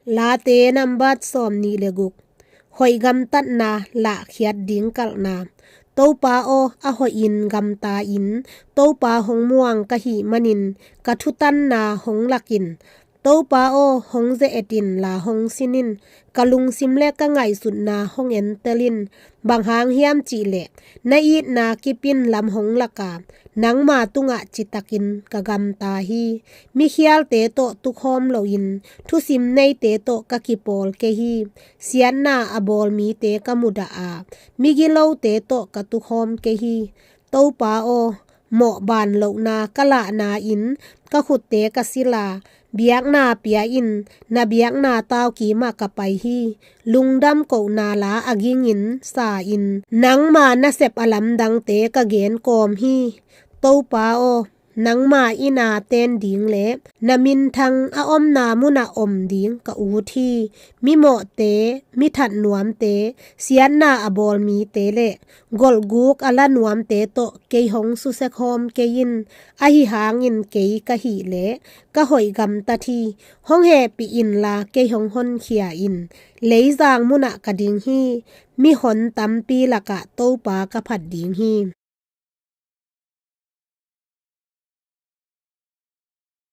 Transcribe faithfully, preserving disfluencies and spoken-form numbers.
Late nambat sawmnih le guk. Hoih gamtatna lahkhiat ding kalhna. Topa aw, a hoihin gamta-in Topa hong muang ka hih manin ka thutanna hong lak in. Topa aw, hong ze-et in la hong sin in, ka lungsim le ka ngaihsutna hong entel in. Bang hang hiam cih leh na itna kip in lam hong lak a, nangma tungah citakin ka gamta hi. Mikhialte tawh tukhawm loin, thusim neite tawh ka kipawl kei hi. Siatna a bawl mite ka mudah a, migilote tawh ka tukhawm kei hi. Topa aw, mawh baan lohna ka lahna-in ka khutte ka sil a, biakna pia-in na biakna tau kimah ka pai hi. Lungdam kohna la a gingin sa-in nangma nasep a lamdangte ka gen kawm hi. Topa aw, nangma inn a ten ding le na minthang a omna munah om ding ka ut hi. Mimawhte, mithat nuamte, siatna a bawl mite le golhguk a la nuamte tawh kei hong susia khawm kei in. Ahi hangin kei ka hih leh ka hoih gamtat hi. Hong hehpih in la kei hong honkhia in. Leizang munah ka ding hi. Mihon tampi lakah Topa ka phat ding hi.